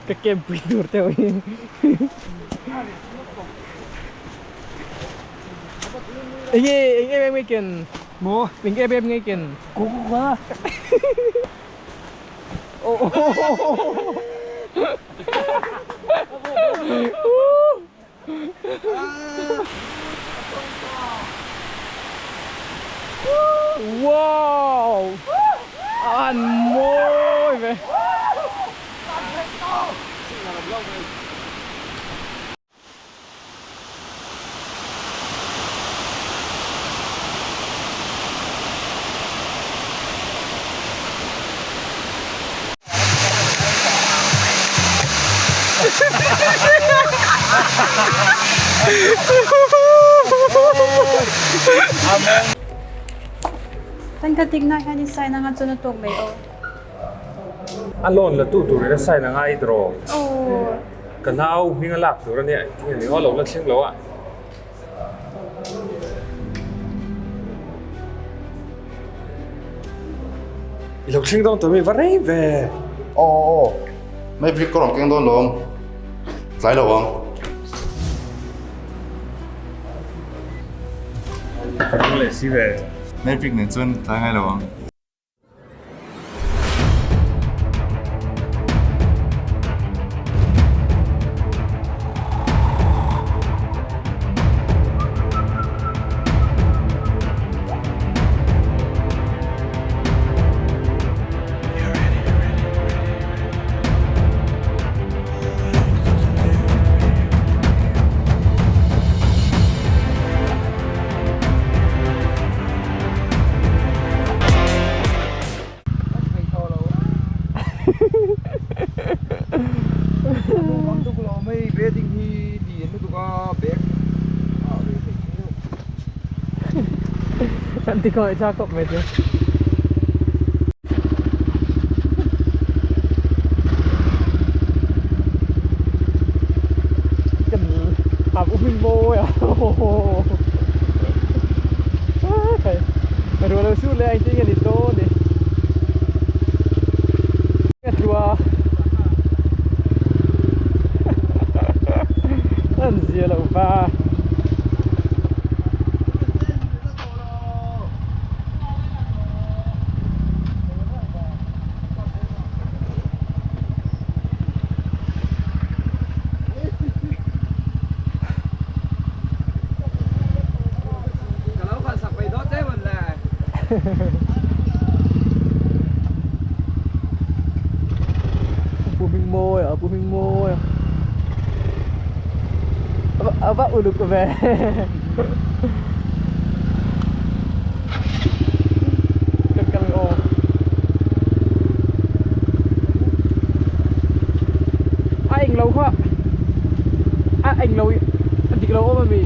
Ka camp pui tur te hi. Enge eng em em nge ken? Maw? Eng em em nge ken? Coca-Cola. Wow! An mawi ve. Kan ka tikna hian i sign anga chuan a tawk mai aw. A loan la tu turin a sign anga i draw. Aw. Ka nau hming a lak tur a nia tinge ni aw lo la thleng lo a. I lo thleng dawn tawh mi va rei ve. Aw aw aw Maverick ka rawn keng dawn lawm tlai lo ang. Ka rang leh si ve. Maverick nen chuan tlai ngai lo ang. Kan ti khaw cha kawp mai chu. Kan ap u hming mawi a. Ruah lo sur leh a engtin nge ni dawn ni. Ka tlua. An zia lo va. Pu Hming mawi a, Pu Hming mawi a. A va uluk ve. Kan kal aw. A eng lo kha. A eng lo a dik lo awm a mi.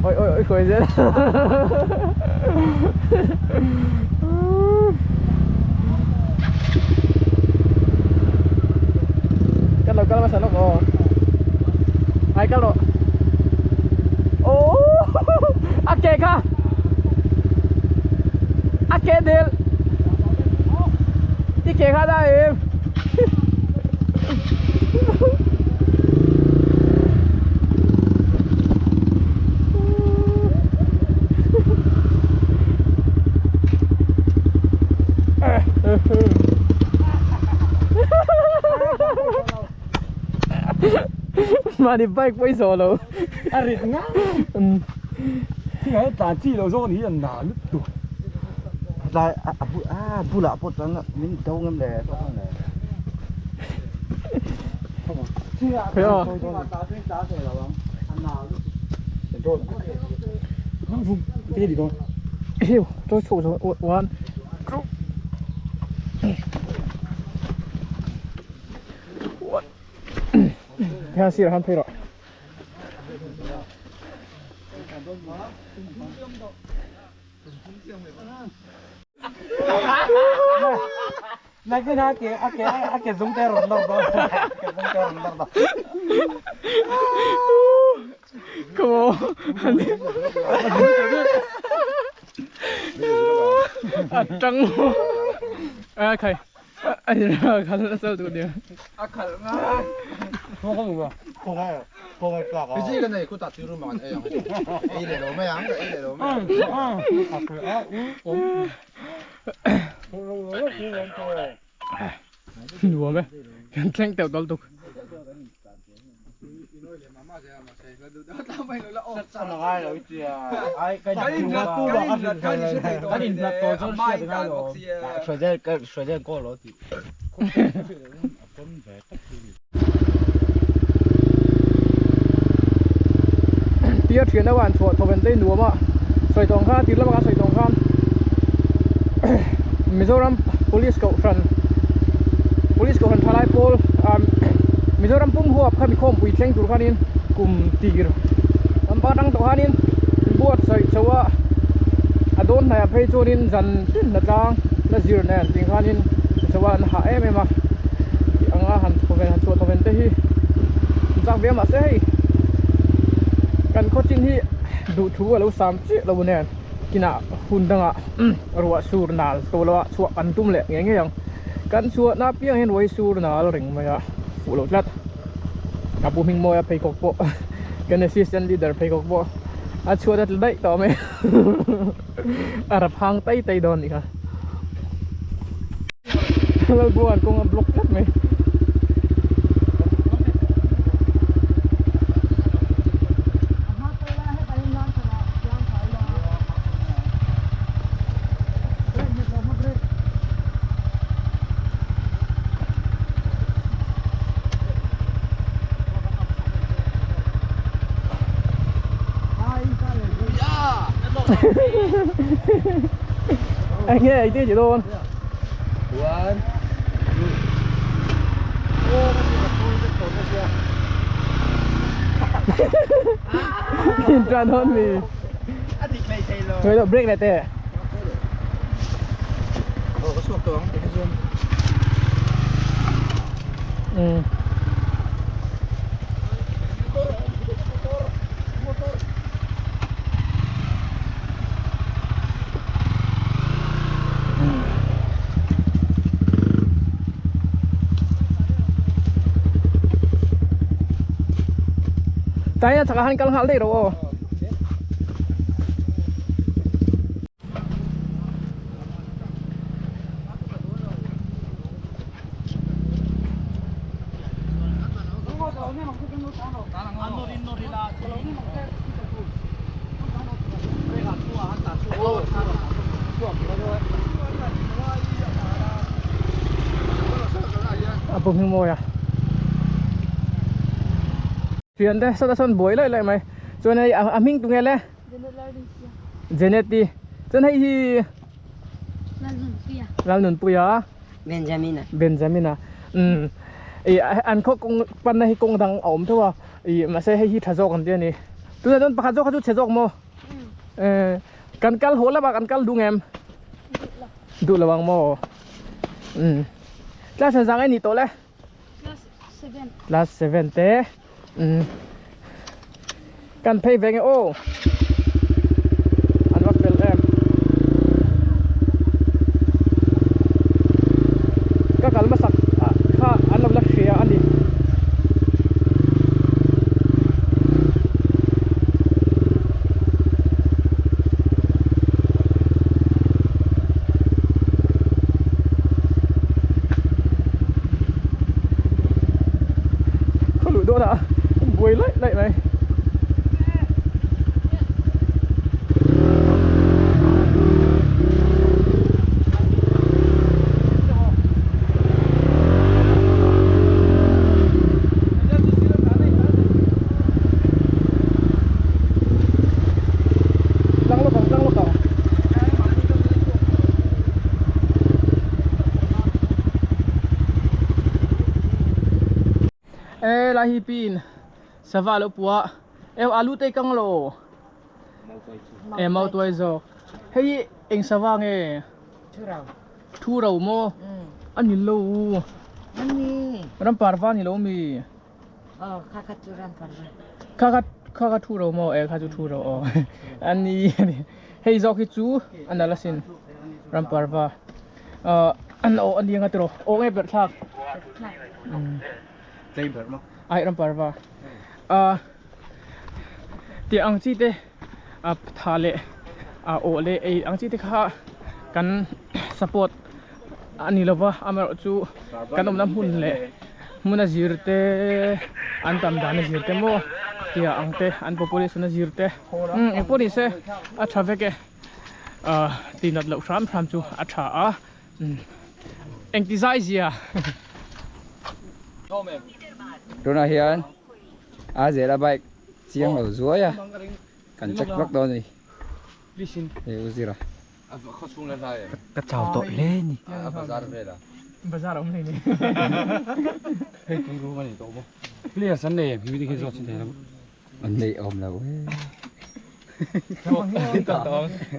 Oi oi oi khawi zel. Kan lo kal hmasa lawk aw. Ai kal rawh. Oh! A ke kha. A ke del. I ke kha da em. Mahni bike pawh i zawh lo. A rit ngang. Thing ah hian tlan chi lo zawk a ni hi an na lutuk. Tlai a a bulah pawh chuan min do ngam le tawk ang le. Hiu, tôi chụp rồi, one, two, one. Theo xí là han phê rồi. Nakin a ke a ke a ke zung te rawn lawr dawn a ke zung te rawn lawr dawn. Come on. A tang. A khai. A khalh nasa lutuk ania. A khalh ngai. Busy ka nei khutah tui rum ang an ei ang ei leh lo mai ang ka ei leh lo mai ang. Nuam e. Kan thleng teuh tawlh tuk. Tia thian deuh a an chhuah thawven te nuam a sawi tawng khan tir lamah khan sawi tawng khan Mizoram Police Kohhran Police Kohhran thalai pawl Mizoram pum huap kha mikhawmpui thleng tur khanin kum tir lampa atang tawh khanin buatsaih chho a a dawn hnaiah phei chuanin zan tin hna tlang la zir nen tih khanin chho a an hah em em a tih anga han thawven han chhuah thawven te hi an chak ve a mahse hei kan khawchin hi duhthu a lo sam chiah lo nen kinah hun dangah ruah sur nal tawh loh a chhuah kan tum leh ngei ngei ang kan chhuahna apiang hian ruai sur nal reng mai a fuh loh tlat a pu hming mawi a pheikhawk pawh kan assistant leader pheikhawk pawh a chhuat a tla daih tawh mai a rap hang tai tai dawn a nih kha Lalbuan kawng a block tlat mai. Enge ei te chi dawn. One, two. In tran dawn mi. Người lo break lại tè. Ừ. Tayo saka han kal nghal daih rawh aw. A bawm hi mawi a thian te sawta sawn buai laih laih mai chuan hei a hming tunge le Janet i chuan hei hi Lalnunpuia Benjamina Benjamina umm ih an khaw kawng panna hi kawng dang a awm theuh a ih mahse hei hi tha zawk an ti a ni tunah chuan pakhat zawk kha chu chhe zawk maw eh kan kal haw lamah kan kal duh ngem duh lo ang maw umm class zang a ni tawh le class 7 te umm kan phei ve nge aw an va fel em ka kal hmasak ah kha an lo la hria a ni Khaw luh dawn ah buai laih laih mai. Tlang lawk ang tlang lawk ang. E lai hi pin sava lo pua e alu te kang lo e mau tuai zawk hei eng sava nge thu ro maw ani lo ram parva ni lo mi Kha kha kha kha thu ro maw e kha chu thu ro aw ani ani hei zawk hi chu a nalh asin ram parva ah. An aw a niang a tiraw aw nge berh thlak ai ram parva a tih ang chi te a tha leh a aw leh ei ang chi te kha kan support a ni lova amaherawh chu kan awmna hmun leh hmun a zir te an tam dan a zir te maw tia ang te an population a zir te engpawh ni se a tha vek e. ah tinat loh hram hram chu a tha a engti zai zia tunah hian a zela bike chiang lo zuai a kan check vak dawn a ni hei u zira ka chau tawh hle a ni bazar a awm hlei ni hei tui rum a ni tawh maw players an nei em hemi te khi zawt thei lo An neih awm lo e.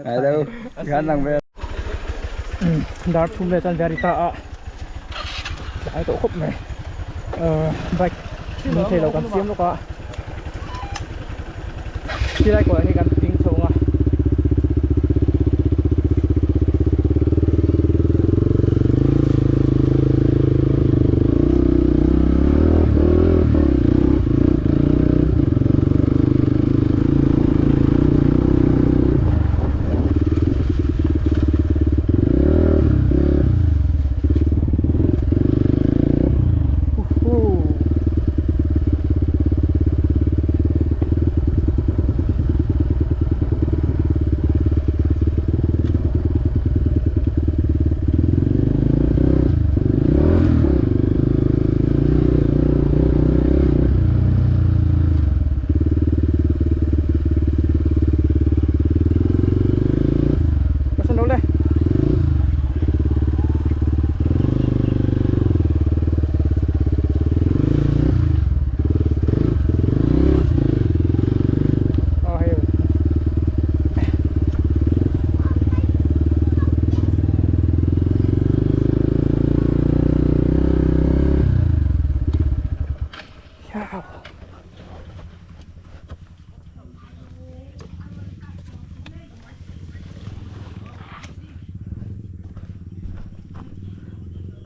Hello, kan lang vel. Dar thum leh chuan very ta a tlai tawh khawp mai bike min thei lo kan siam lawk a khilai kawrah hi kan ding chho ang a.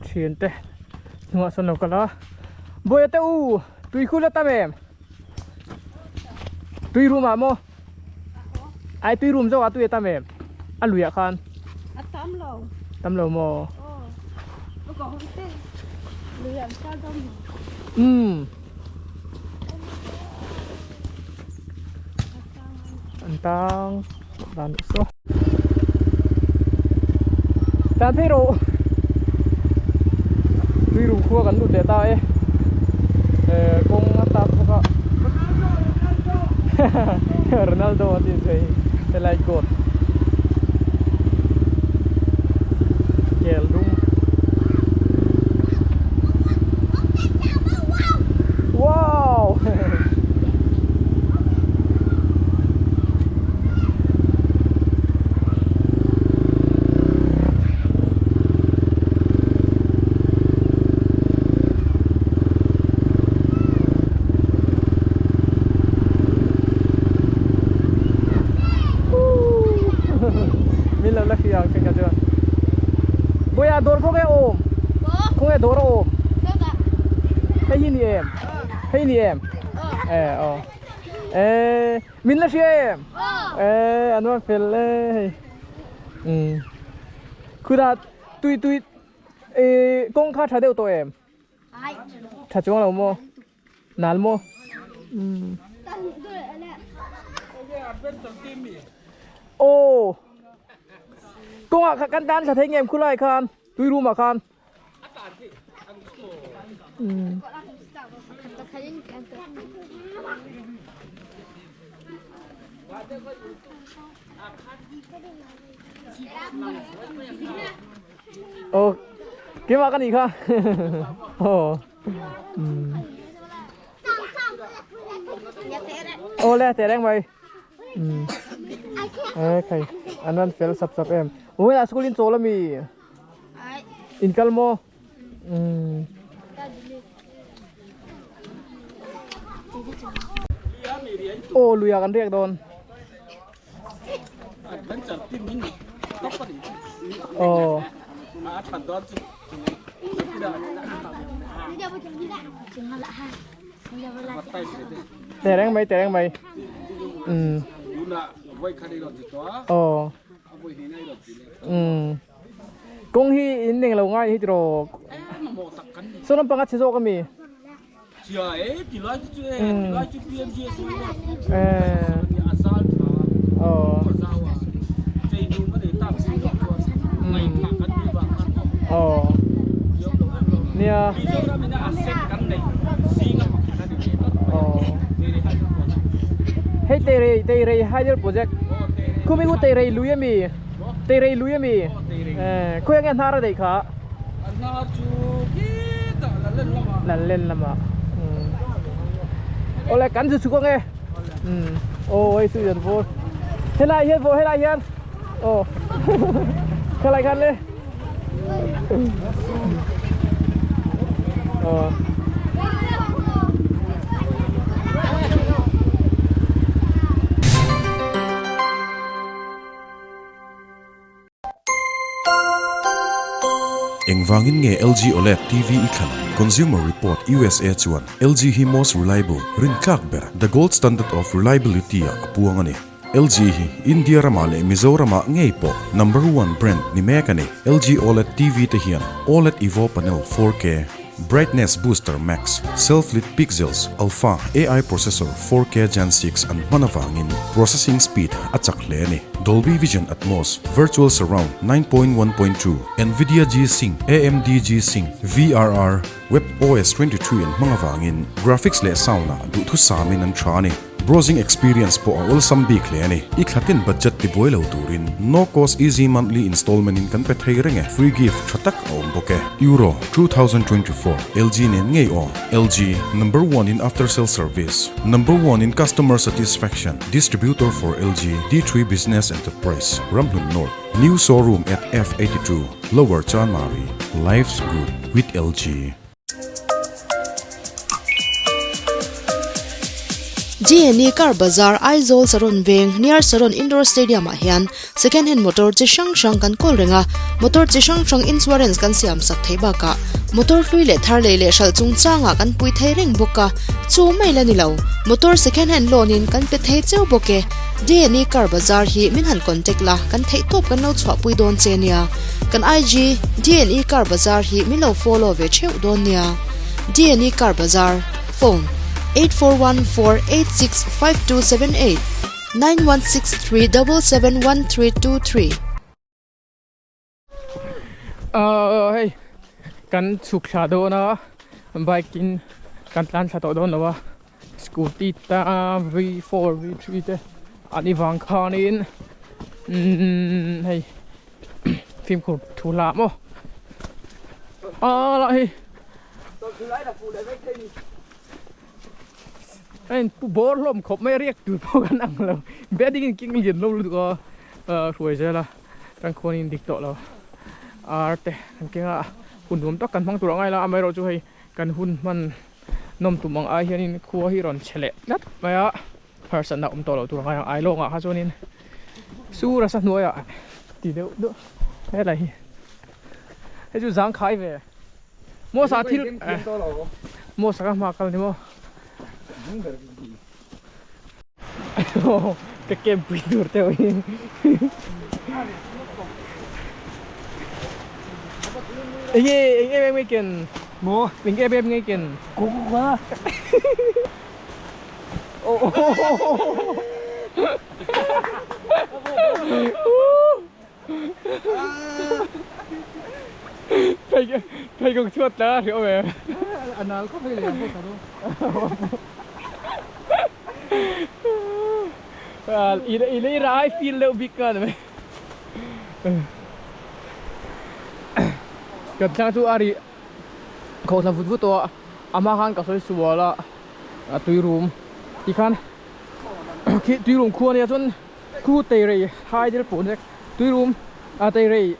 Thiante hnungah sawn lo kal a Bawia te u tui khu la tam em tui rum ah maw ai tui rum zawk ah tui a tam em a lui ah khan a tam lo tam lo maw umm an tang dan saw tan phei rawh tui rum khua kan lut leh ta e kawng a tap bawk a Ronaldo a tih chu hei helai goat kel dum wow Min lo la hria ang ka chuan Boya dawr khaw nge awm khaw nge dawr a awm hei hi ni em hei ni em e aw e min la hria em e an rawn fel e hei um khutah tui tui e kawng kha tha deuh tawh em tha chuang lo maw Nal maw? Aw kawngah kha kan tan thla thei ngem khulai khan tui room ah khan Aw keimah ka nih kha aw Aw le teh reng mai e khai an rawn fel sap sap em ui ah school in chawl ami in kal maw aw lui ah kan riak dawn aw. Tehreng mai tehreng mai umm aw umm kawng hi in eng lo ngai hi tiraw saw lampang a chhe zawk ami umm aw aw nia aw hei teirei teirei hydel project khumi khu teirei lui ami teirei lui ami khawi ange hnar a daih kha Lallen lamah awle kan chu chhuk ange aw hei chu hian vur helai hian vur helai hian aw helai khan le aw Engvangin nge LG OLED TV i thlan ang? Consumer Report usa chuan LG hi most reliable, rintlak ber, the gold standard of reliability ah a puang a ni. LG hi India ramah leh Mizoramah ngei pawh number one brand ni mek a ni. LG OLED TV te hian OLED Evo Panel 4K, Brightness Booster Max, Self-Lit Pixels, Alpha AI Processor 4K Gen 6 an hman avangin processing speed a chak hle a ni. Dolby Vision Atmos, Virtual Surround 9.1.2, Nvidia G-Sync, AMD G-Sync, VRR, WebOS 23 an hmang avangin graphics leh sound-ah duhthusamin an tha a ni. Browsing experience pawh a awlsam bik hle a ni. I thlatin budget ti buai lo turin no cost easy monthly installment in kan pe thei reng e. Free gift tha tak a awm bawk e. Euro 2024 LG nen ngei aw. LG, number one in after sale service, number one in customer satisfaction, distributor for LG, D3 Business Enterprise, Ramhlun North, new showroom at F82, Lower Chanmari, life's good with LG. GNE Car Bazar Aizawl Saron Veng near Saron Indoor Stadium ah hian second hand motor chi hrang hrang kan kawl reng a, motor chi hrang hrang insurance kan siam sak theih bakah motor hlui leh thar lei leh hralh chungchangah kan pui thei reng bawk a, chu mai la ni lo, motor second hand loan in kan pe thei cheu bawk e. GNE Car Bazar hi min han contact la, kan theih tawp kan lo chhuahpui dawn che nia. Kan IG DNE Car Bazar hi min lo follow ve theuh dawn nia. DNE Car Bazar, Phone, 8414865278, 9163771323. Ahh hei kan chhuk thla dawn a bike in kan tlan thla tawh dawn lo a scooty ta v four v three te an i vang khanin umm hei fimkhur thu hlah maw ah lah hei a in pu bawr hlawm khawp mai a riak tur pawh kan ang lo bedding in keng lian hlawm lutuk a ah hruai zel a kan khuanin dik tawh lo ar te kan keng a hun nuam tak kan hmang tur angai la amaherawhchu hei kan hun hman nawm tum ang ai hianin khua hi rawn che leh tlat mai a harsatna awm tawh loh tur angai ang ailawng ah kha chuanin sur a sa hnuaiah ti deuh deuh helai hi hei chu zangkhai ve Mawsa thil Mawsa ka hma kal ni maw ka camp pui tur te hi enge eng em em nge ken maw eng em em nge ken Pheikhawk chhuat tla a hriau ve. A nal khawp hei leh ang bawk alo. I lei rai feel deuh bik ka ni mai. Kan thlang chu a ri khawh thla vut vut tawh a, a hma khan ka sawi sual a, a tui rum tikhan khi tui rum khua ania chuan Khu teirei hai dil pawh nek tuirum a teirei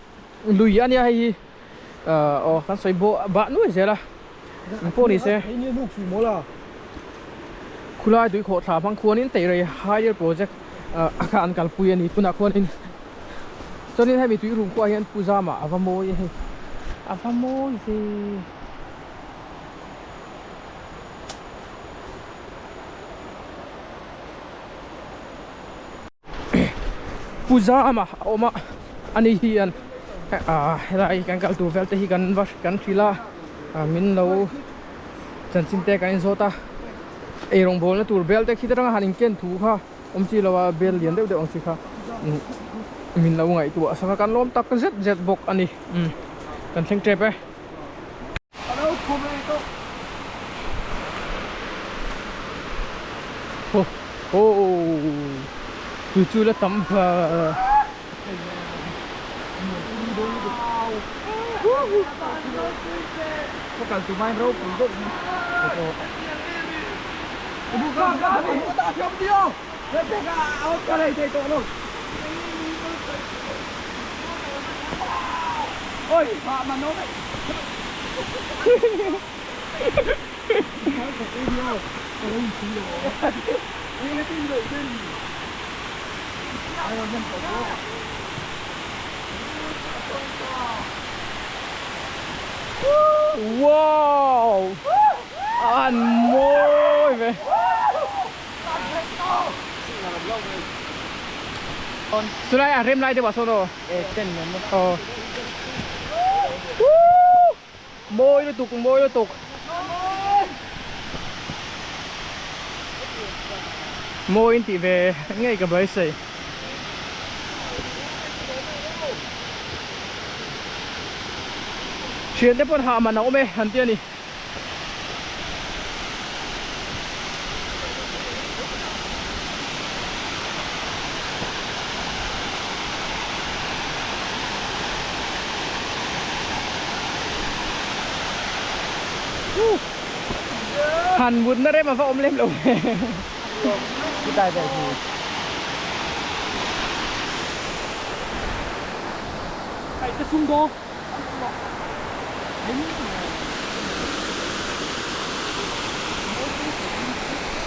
lui a nia hei hi aw kan sawi bawh bah nuai zel a eng pawh ni se khulai tui khawh thla hmang khuanin teirei hai dil project a kha an kalpui a ni tunah khuanin. Chuanin hemi tui rum khuaah hian Pu Zama a va mawi e hei a va mawi ve. Pu Zama a awm a ani hian ah helai kan kal tur vel te hi kan va kan hrilh a ah min lo chanchin te kan inzawt a eirawng bawlna tur bel te khi te atanga han inken thu kha awm chi lo a bel lian deuh deuh ang chi kha min lo ngaihtuah sak a kan lawm tak zet zet bawk a ni umm kan thleng tep e. Ho ho tui chu la tam va Wow! An mawi ve. Chulai a rem lai deuh ah sawn aw. Aw. Mawi lutuk mawi lutuk. Mawi in tih ve ngei ka beisei. Thian te pawn hah man a awm e an ti a ni. Han mutna rem a va awm lem lo ve.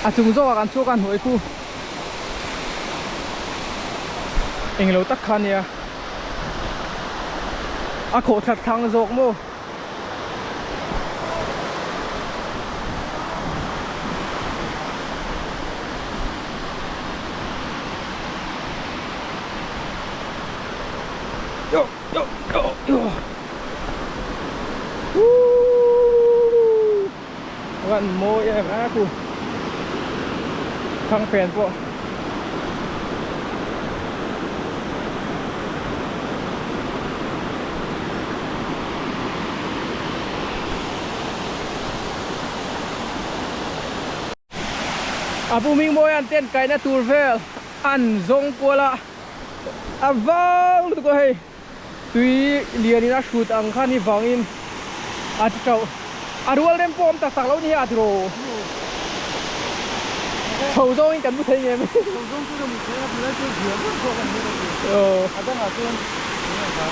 A chung zawkah kan chhuak a hnuai khu englo tak kha ania a khawh thlat thlang zawk maw. Van mawi em a khu thang fen pawh A pu Mingmawi an tent kaihna tur vel an zawng kual a, a vang lutuk a hei tui lianin a hrut ang kha ni vangin a ti tauh. A rual rem pawh awm tak tak lo ni a tiraw? Chho zawngin kan mu thei ngem? Chho zawng chu ka mu thei a, tunlai chuan zia viau zawk a ni ka ti. A dangah chuan enge kha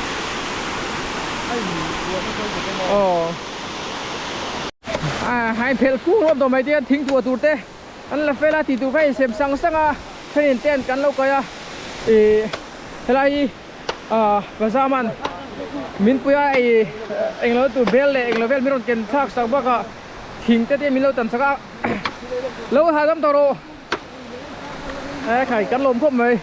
a in ruah nasa lutuk em aw. Aw. A in phelh kung rawp dawh mai te hian thing tuah tur te an la fel a tih tur kha in sem sang sang a thenin tent kan lo kai a ih helai hi ah Pazaman min pui a ih englo tur bel leh englo vel min rawn ken thlak sak bakah thing te te min lo tan sak a lo hahdam tawh rawh e khai kan lawm khawp mai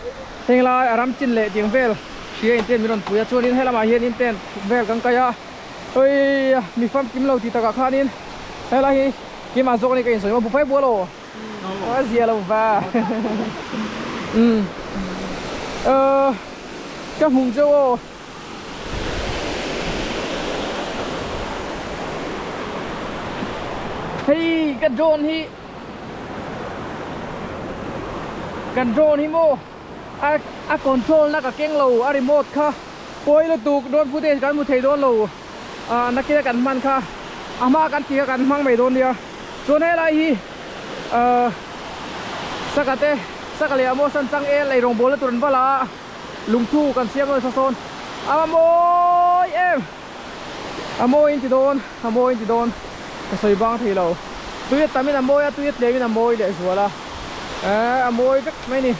heng lai a ram chin leh tiang vel hria in tent min rawn pui a chuanin helamah hian in tent vel kan kai a. Oi mi famkim lo tih takah khanin helai hi keimah zawk a ni ka insawi maw buffet bual aw a zia lo va umm ahh ka hmuh cheu aw. Hei ka drone hi kan drone hi maw a a control na ka keng lo a remote kha. Pawi lutuk drone footage kan hmu thei dawn lo ah nakina kan hman kha a hma kan tih kha kan hmang mai dawn nia chuan helai hi ah saka te saka leh a maw san chang el ei rawng bawlna tur an va la a lungthu kan siam nasa sawn a mawi em a mawi in ti dawn a mawi in ti dawn ka sawi bang thei lo tui a tam in a mawi a tui a tlem in a mawi leh zual a eh a mawi vek mai a ni.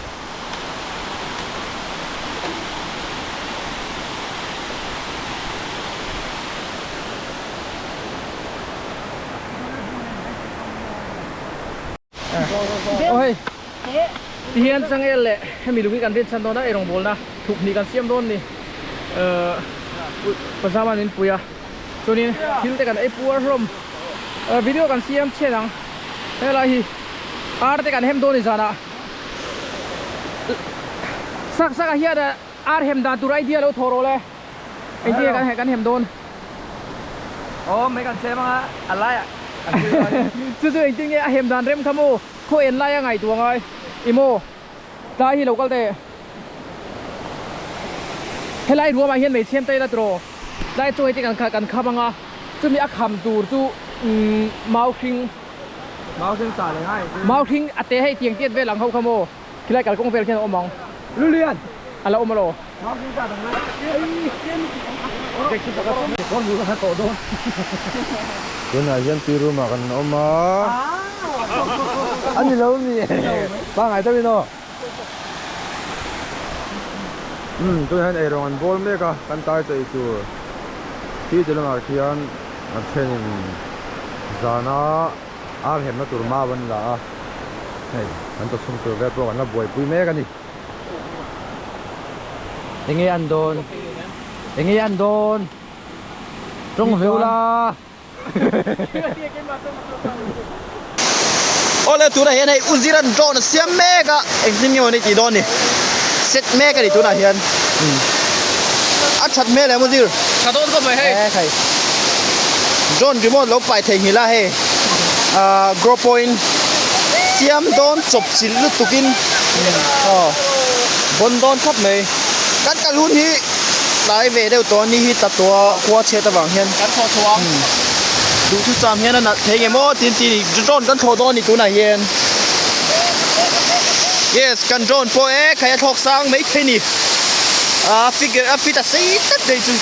Tihian changel leh hemi lung hi kan rin chhan dawn a, eirawngbawlna thuk hnih kan siam dawn a ni. Ehh Pazama min pui a, chuanin thil te kan ei puar hlawm. Video kan siam chhiat ang, helai hi ar te kan hem dawn a ni zanah. Sak sak ah hian ar hem dan tur idea lo thawh rawh le, engtin nge kan hem dawn? Aw mai kan chem anga a laiah kan pui dawn a ni. Chu chu engtin nge a hem dan rem kha maw? Khaw en lai a ngaihtuah ngai i maw? Tlai hi lo kal teh. Helai ruamah hian hmeichhiam ta ila tiraw? Tlai chaw hi te kan kham anga chumi a kham tur chu mau hring Mau hring sa leh ngai. Mau hring a te hei tiang tiat vel ang ho kha maw? Khilai kalkawng vel khian a awm ang. Lulian! A la awm alaw? Mau hring sa dang lai. Tunah hian pi room ah kan awm a. A ni lo mi pangai deuhin aw. Umm tunah hian eirawng an bawl mek a kan tai chei tur khi ti lamah khian a thenin zana ar hemna tur mau an la a hei kan chawchhum tur vel pawh kan la buaipui mek a ni. Enge an dawn? Enge an dawn? Tawng ve ula. Awle tunah hian hei u Ziran drone a siam mek a engtin nge maw ni tih dawn ni set mek a ni tunah hian a that hmel em u Zir Tha dawn khawp mai hei e khai drone remote lo pai theihnghilh a hei ah grow point siam dawn chawp chilh lutuk in aw bawn dawn khawp mai kan kal hun hi. Tlai ve deuh tawh a ni hi ta tawh a khua chhiat avang hian kan thlawh chhuah ang. Duhthusam hian a nalh thei nge maw tin tin drone kan thlawh dawn a ni tunah hian yes kan drone pawh e khai a thlawk sang mai thei a ni a figure a fit a sei tlat daih chu.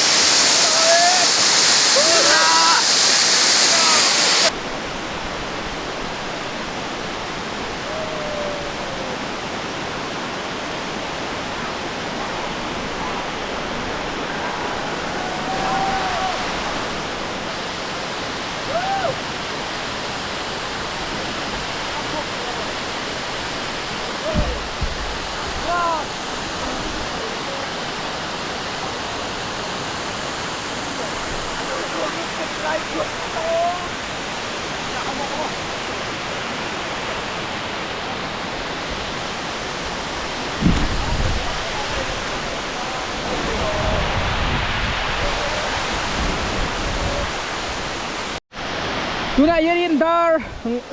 Tunah hianin dar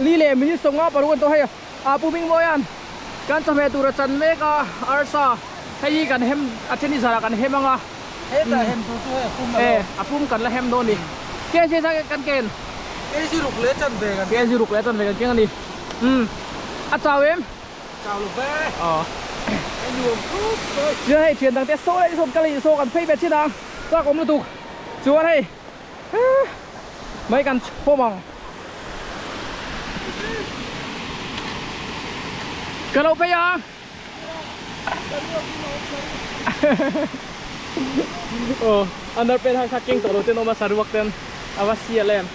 li leh minute sawmnga paruk an tawh hei a pu Hmingmawia'n kan chawhmeh tur a chan mek a arsa hei hi kan hem a then hi zarah kan hem ang a Hetah hem tur chu hei a pum a lo. E a pum kan la hem dawn a ni. Kg zat kan ken? Kg ruk leh chan ve kan ken. Kg ruk leh chan ve kan keng a ni. Umm a chau em? Chau lo ve. Aw. A nuam khawp mai. Chuan hei thian dang te saw leh sawn kal in saw kan phei ve chin ang. Chak awm lutuk. Chuan hei mai kan chhawm ang. Ka lo phei ang. Aw underpant han kha keng tawh lo ten awm a saruak ten a va sial em.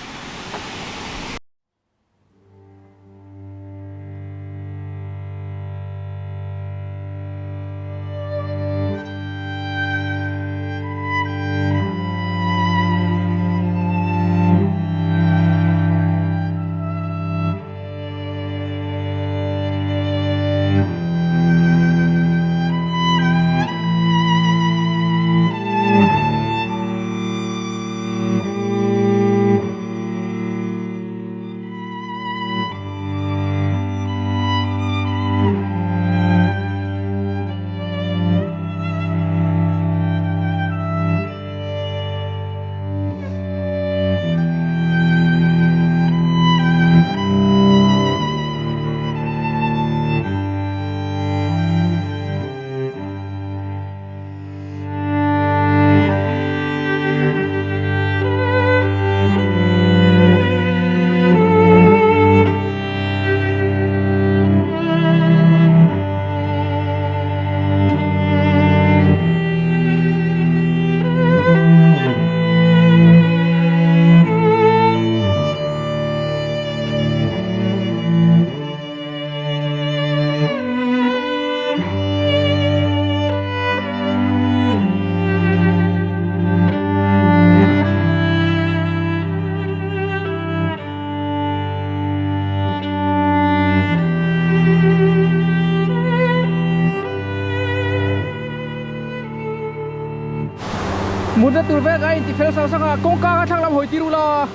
Mutna tur vek a inti fel sang sang a, kawngka kha thlang lam hawi tir ula,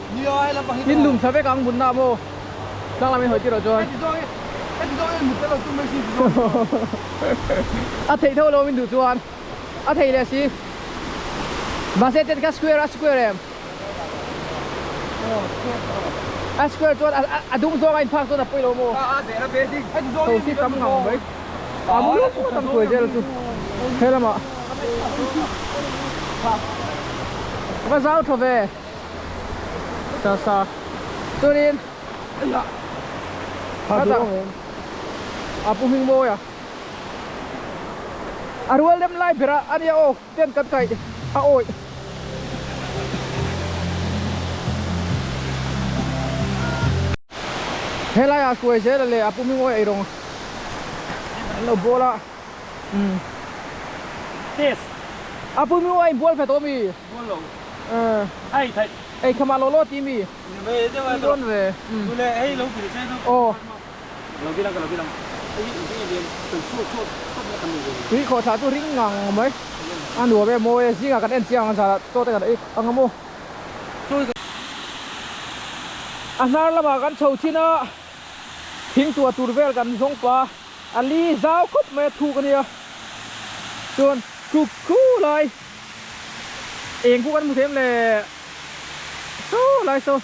in lum thla vek ang mutna ah maw thlang lam in hawi tir ah chuan. A theih tho lo min duh chuan a thei leh si. Mahse tent kha square a square em? A square chuan a dung zawng a inphak chuan a pawi lo maw? Tho si tam ngang mai. A mu lawk ngawt ang kuai zel chu he lamah va zau tha ve sa sa chuanin a pu hming mawi a a rual lem lai ber a ania aw tent kan kaih a awih. Helai ah hruai zel a leh a pum hi ngawi eirawng an lo bawl a umm Test a pum hi ngawi a inbual ve tawh ami? Bual lo ei theih ei khamah law law ti mi? Ni dawn ve umm Tule hei lo pil che chu aw Lo bilang ka lo bilang hei hi engtin nge lian tui chhuak chhuak chhuak na kan nei ve Tui khawhthla chu ring ngang mai a nuam em mawi e zingah kan en chiang ang zan ah chaw te kan ei ang a maw. A hnar lamah kan chho thin a, thing tuah tur vel kan zawng pah a, a li zau khawp mai a thuk a nia. Chuan khu khu lai eng khu kan hmu thei em le saw lai saw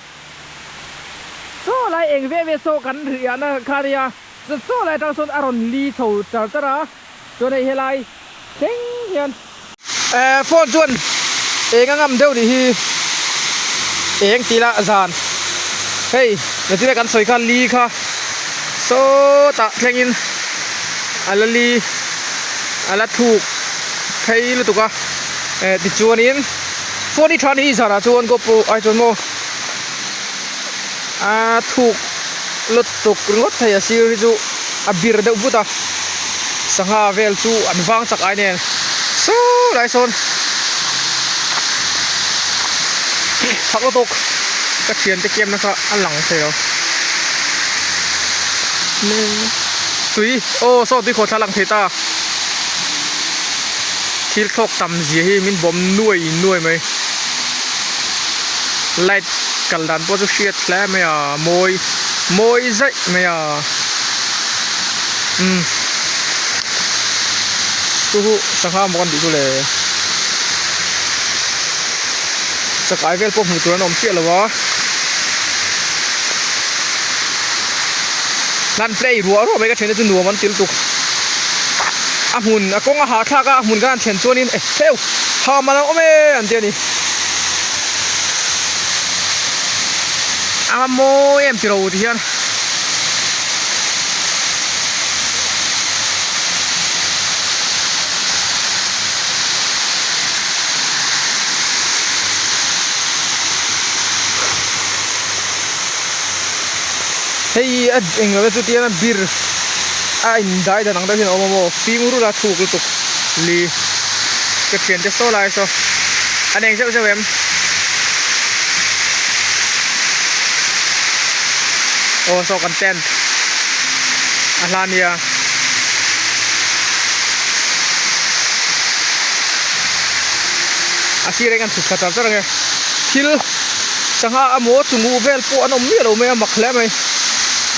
saw lai eng ve ve saw kan riahna kha a nia, chuan saw lai atang sawn a rawn li chho char char a, chuan hei helai thleng hian. Eh phone chuan eng a ngam deuh nih hi eng tih lah zan hei nachina kan sawi kha li kha sawtah thlengin a la li a la thuk phei lutuk a eh tichuanin phone hi tha ni hi zanah chuan GoPro ai chuan maw a thuk lutuk ringawt thei a sir hi chu a bir deuh vut a sangha vel chu an vang chak ai nen saw lai sawn phak lutuk ka thiante kiam na kha a lang thei lo tui aw saw tui khawh thla lang thei ta thil thlawk tam zia hi min bawm nuai nuai mai light kal dan pawh chu hriat hle mai a mawi mawi zaih mai a umm chu chu sangha maw kan tih chu le chakai vel pawh hmuh tur an awm chiah lo a hlan play ruah ruah mai ka thian te chu nuam an ti lutuk a hmun a kawng a hahthlak a a hmun kan han thlen chuanin eh heu ha man ang awm e an ti a ni. A mawi em tiro ti hian hei a englo te chu tiang a bir a in dai dan ang deuh hian a awm a maw fim rul a thuk lutuk li ka thiante saw lai saw an eng zeuh zeuh em. Aw saw kan tent a hla nia. A sir ah hian kan chhuk thla char char ang e. Thil sangha emaw chungu vel pawh an awm miah lo mai a mak hle mai.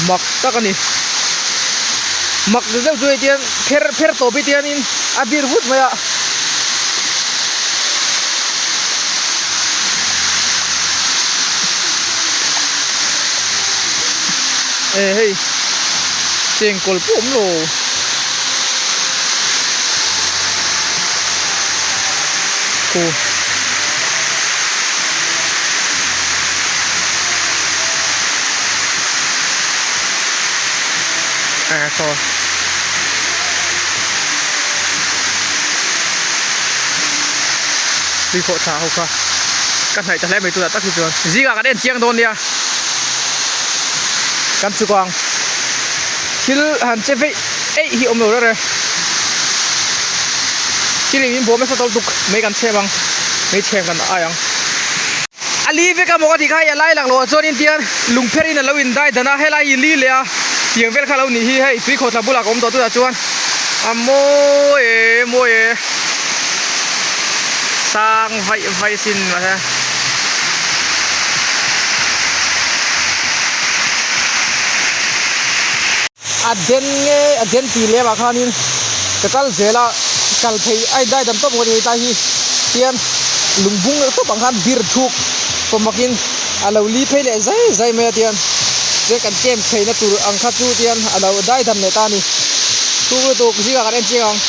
Mak tak a ni. Mak deuh chu hei tian pher pher tawp hi tianin a bir vut mai a. Eh hei chengkawl pawh awm lo khu eh saw. Tui khawh thla ho kha ka hnaih ta hle mai tunah tak hi chuan zingah kan en chiang dawn nia kan chuk ang thil han che veih eih hi awm lo reng reng thil engin bawm nasa tawlh tuk mai kan chhem ang mai chhem kan ai ang a li vek a maw ka tih kha hei a lai lang loh ah chuanin tian lungpher in a lo in dai dan a helai hi li leh a tiang vel kha a lo nih hi hei tui khawh thla bulah ka awm tawh tunah chuan a mawi e mawi e. sang vaih vaih sin mahse a den nge a den tih lem ah khanin ka kal zel a kal phei a in dai dam tawp ngawt a ni tlai hi tian lungbung tawp ang khan bir thuk pawmakin a lo li phei leh zai zai mai a tian chuan kan camp phei na tur ang kha chu tian a lo dai dam leh ta a ni thuk lutuk zingah kan en chiang ang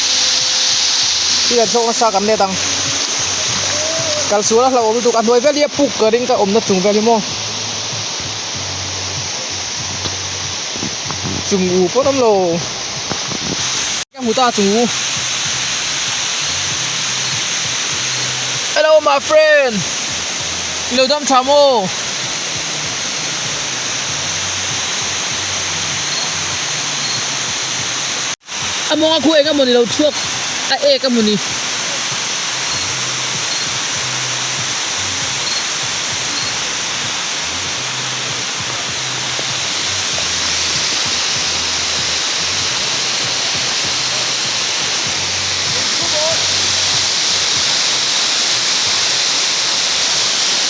thil an thlawk nasa kan let ang kal sual a hlauhawm lutuk a hnuai vel hi a puk ka ring ka awmna chung vel hi maw chung u pawh an awm lo ka hmu ta chung u hello my friend i lo dam tha maw. A mawnga khu eng emawni lo chhuak a ek emawni.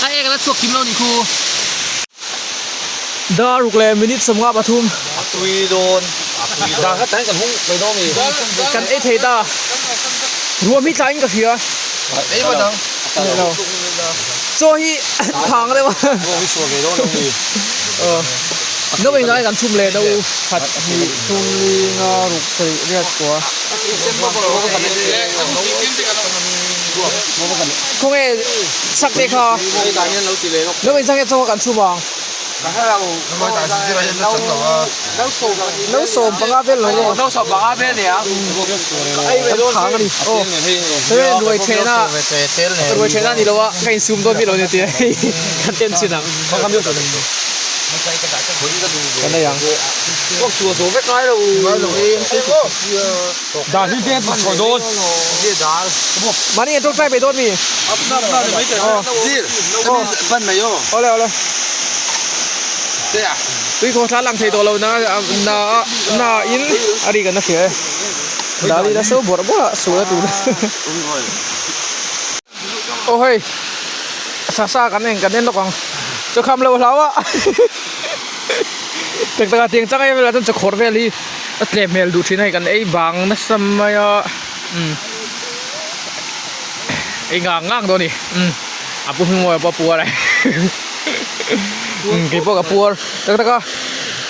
A ek a la chhuak kim lo ni khu. Dar ruk leh minute 53. A tui dawn. A tui dawn. Dar khat tan kan hung mai dawn mi. Kan ei thei ta. Ruam hi tlain ka hria. Ei vat ang. Lo. Chaw hi phang deuh a. Ruam hi sual ve dawn lo mi. No in ai kan chhum leh na u. Khat hnih thum li nga ruk sarih riat kua. Khawnge sak te kha. No in sang hian chaw kha kan chhum ang. No sawm panga vel lo maw? No sawm panga vel nia. Kan phang a ni. Aw. Hei ruai thehna ruai thehna ni lo a ka insum dawn mi lo nia tia hei kan ten chin ang. Kan nei ang. Mahni an tawngtai mai dawn mi? Awle awle. Tui khaw thla lang thei tawh lo na na na in a ri kan la hria e. Dali la so bawrh bawrh a sual a tur. Aw hei sasa kan eng kan en lawk ang chaw kham lo hlau a tak tak a tiang chang em vel ah chuan chawkhawr vel hi a tlem hmel duh thin a hei kan ei bang nasa mai a umm ei ngang ngang dawn a ni umm a pu hming mawi pawh a puar a umm keipawh ka puar tak tak a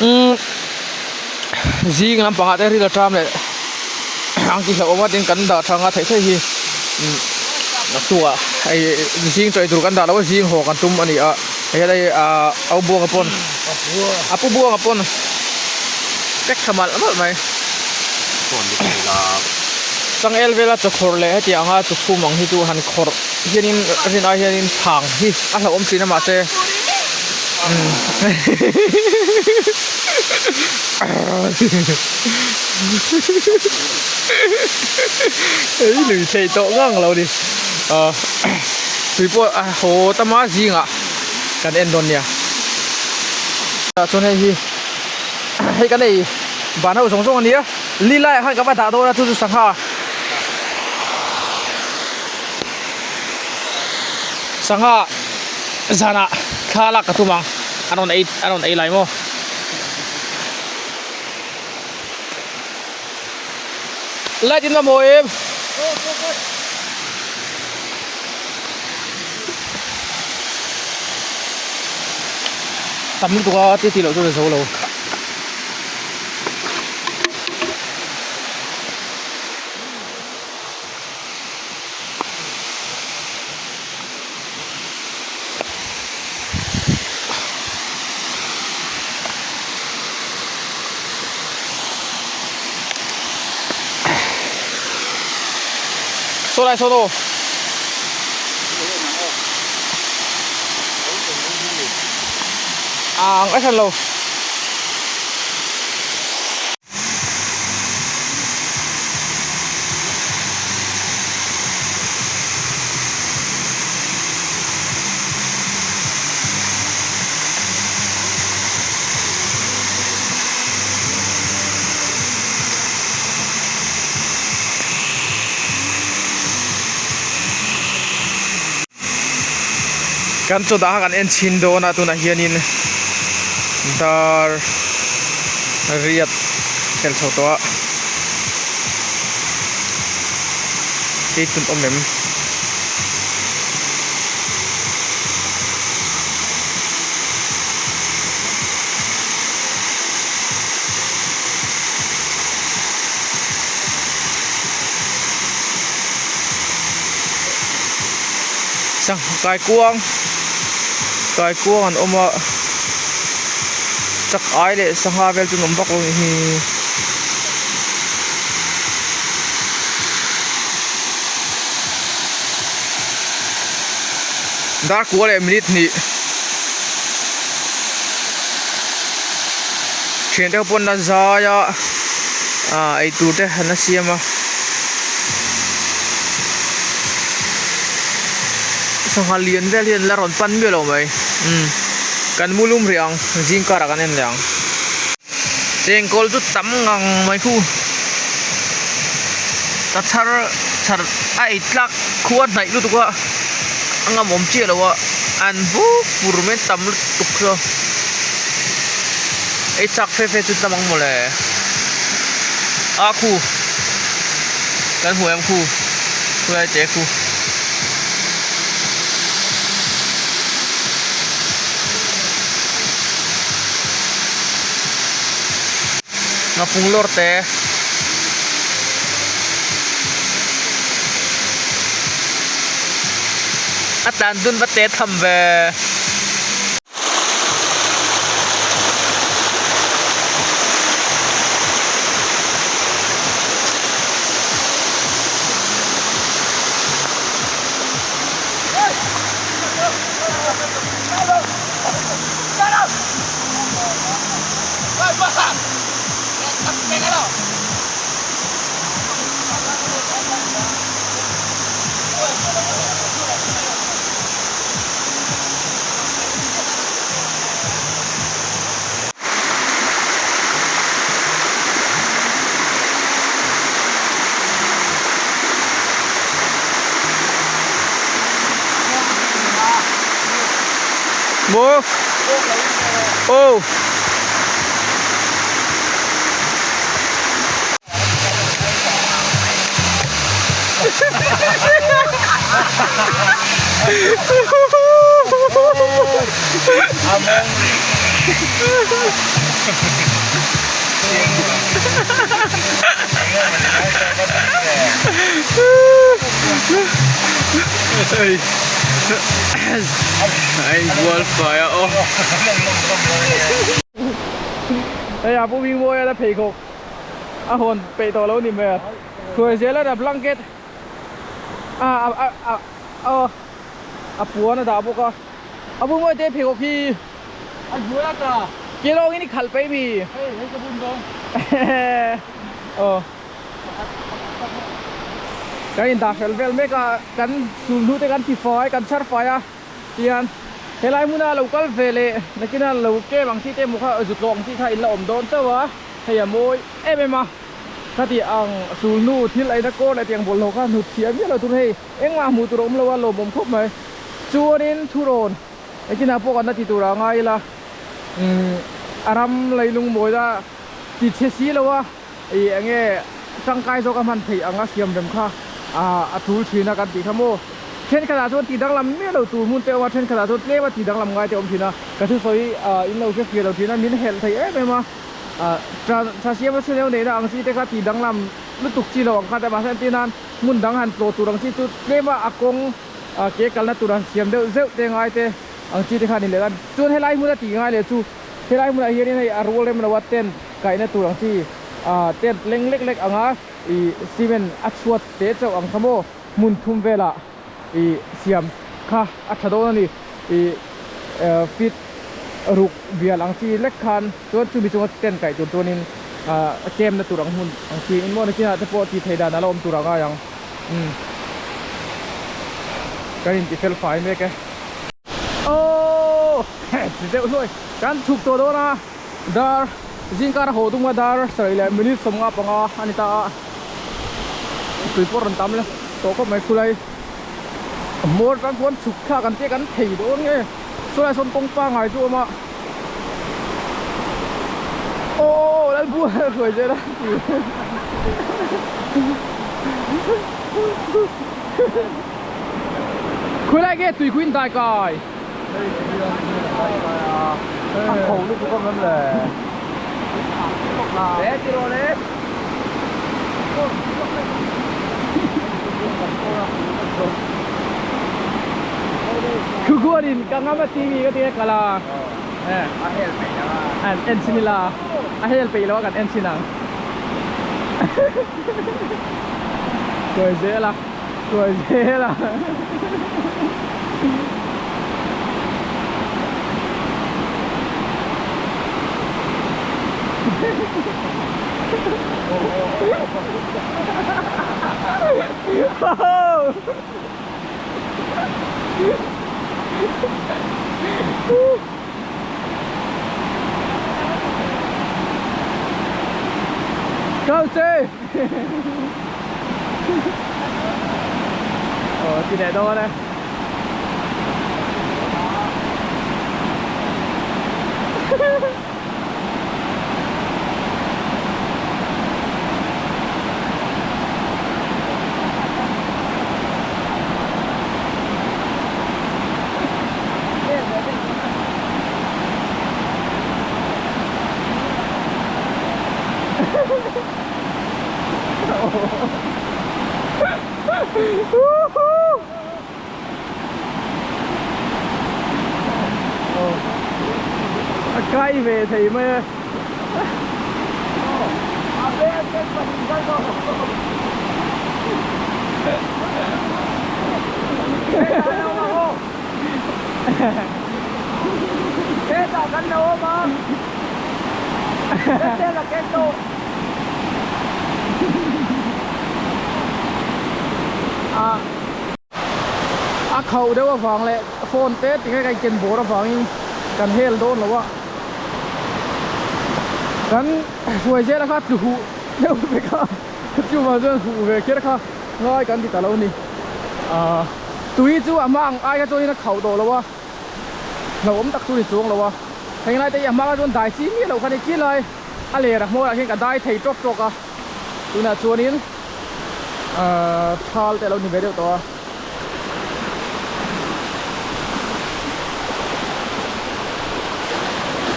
umm zing lampangah te ril a ṭam leh ang tih hlauhawm a tin kan dah thang a theih theih hi umm naktukah hei zing chaw ei tur kan dah lo a zing haw kan tum a ni a hei hian hei ahh au buanga pawn a pu buanga pawn pack tha malh malh mai changel vela chaw khawrh leh heti anga chaw chhum ang hi chu han khawrh hianin rin ai hianin phang hi a hlauhawm thin a mahse umm. Ei lui thei tawh ngang lo ni ah tui pawh a haw tam a zingah kan en dawn nia tah chuan hei hi hei kan ei ban ho zawng zawng a nia li laiah khan ka va dah dawn a chu chu sangha sangha zanah thla lak ka tum ang an rawn ei an rawn ei lai maw. Light in mamawh em? Tam lutuk a ti ti loh chuan a zo lo. Saw lai sawn aw. Ang a hran lo. Kan chaw dah kha kan en chhin dawn a tunah hianin dar riat fel chho tawh a hei tun awm em? Sangha kaikuang kaikuang an awm a chak ai leh sangha vel chu an awm vak lo anih hi. Dar kua leh minute hnih thiante ho pawn a zai a ah eitur te an la siam a sangha lian vel hi an la rawn pan miah lo mai umm kan mu lum rih ang zing karah kan en leh ang chengkawl chu tam ngang mai khu ka chhar chhar a ei tlak khua hnaih lutuk a a ngam awm chiah lo a an buk pur mai tam lutuk saw ei chak fe fe chu tam ang mawle a khu kan hmu em khu khulai te khu. Ngapung lawr te. A tlan dun va te tham ve. Maw? Aw. Hei a pu Mingmawia la pheikhawk a hawn peih tawh lo ni mai a hruai zel a blanket a a a a a puan a dah bawk a a pu Mawite pheikhawk hi a hnuai a tla ke lawngin i khalh peih mi hei hei ka bun dawn aw kan indah fel vel mek a kan sulhnu te kan ti fai kan chhar fai a. Tihian helai hmuna lo kal ve leh nakina lo kem ang chi te emaw kha zut lawk ang chi kha in la awm dawn chauh a, hei a mawi em em a, khati ang sulhnu thil eina kawr leh tiang bawlhhlawh kha hnut chhiah miah lo tur hei engmah hmuh tur a awm lo a lawmawm khawp mai. Chuanin thurawn nakinah pawh kan la ti tur ah ngai ila umm a ram leilung mawina ti chhe si lo a ih enge tangkai zawk a hman theih anga siam rem kha ah a tul thin a kan tih kha maw thenkhatah chuan tih danglam miah lo tur hmun te a awm a thenkhatah chuan tlem a tih danglam ngai te a awm thin a ka thusawi ah in lo hre fia lo thin a min helh thei em em a ah tha tha siam a chhuneu neihna ang chi te kha tih danglam lutuk chi lo ang kha te mahse an tih nan hmun dang han tlawh tur ang chi chu tlem a a kawng ah ke kalna tur han siam deuh zeuh te ngai te ang chi te kha a ni leh a chuan helai hmun a tih ngai leh chu helai hmunah hianin hei a rual rem lo a tent kaihna tur ang chi ah tent leng lek lek anga ih cement a chhuat te chauh ang kha maw hmun thum velah ih siam kha a tha dawn a ni ih feet ruk bial ang chi lek khan chuan chumi chunga tent kaih tur chuanin ah camp na tur ang hmun ang chi in maw nakinah te pawh tih theih dan a la awm tur a ngai ang umm kan inti fel fai mek e. Aww ti deuh hluai kan chhuk tawh dawn a. Dar zingkar a haw tum a dar sarih leh minute 55 a ni ta a tui pawh rawn tam le tawh khawp mai khulai Hmawr tan chuan chhuk thlak an tia kan thei dawn nge sawlai sawn kawng pangai chu a awm a aw aw aw lalbu a hruai zel a khawilai nge tui khuin dai kai a kho lutuk ang em le le ti rawh le. Khukuanin ka ngam a TV ka ti a kal a a hel peih lo a an en chin ila a hel peih lo a kan en chin ang tuai zel a tuai zel a Kal che Ờ, chị để đâu đây A kai ve thei mai a. A khauh deuh avang leh phone te tinge ka inken bawr avangin kan hel dawn lo a kan hruai zel a kha tlu huh deuh vek a chuvang chuan huh ve kher kha ngai kan ti ta lo a ni ahh tui chu a hma ang ai kha chuanin a khauh tawh lo a hlauhawm tak chu a ni chuang lo a heng lai te hi a hma kha chuan dai chi miah loh kha ni chi lai a ler a hmawrah khian ka dai thei tawk tawk a tunah chuanin ahh thal te a lo ni ve deuh tawh a.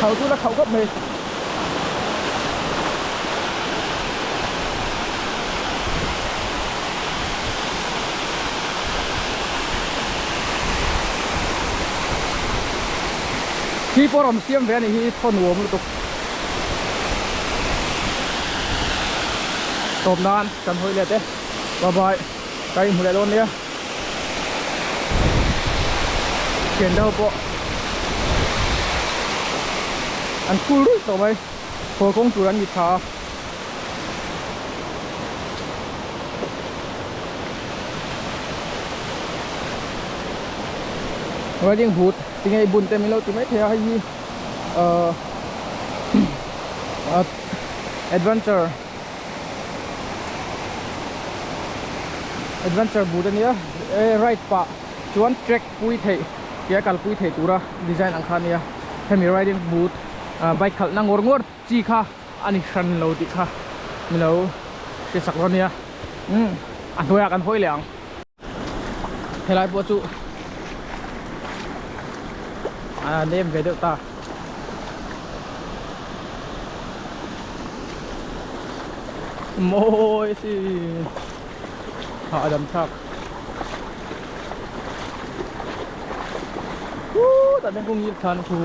Khauh chu la khauh khawp mai. Khi pawh rawn siam ve a nih hi thaw nuam lutuk. Tawp nan kan hawi let e. Bye bye. Ka inhmu leh dawn nia. Thian deuh pawh an phul ruih tawh mai. Haw kawng tur an ni tha a. Riding boot tinge i bun te min lo ti mai thei a hei hi ahh adventure adventure boot ania e ride pah chuan track pui theih tia kalpui theih tura design ang kha ania hemi riding boot ah bike khalhna ngawr ngawr chi kha a ni hran lo tih kha milo hriatsak dawn nia umm a hnuaiah kan hawi leh ang. Helai pawh chu a nem ve deuh ta. Mawi si hahdam thlak. Woo tah hian kawng ngil thlan a thu.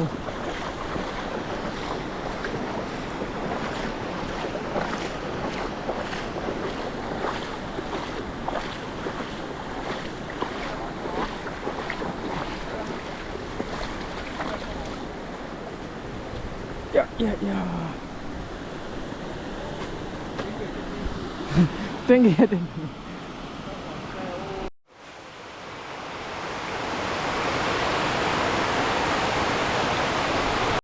Ya ya ya. Thank you, thank you.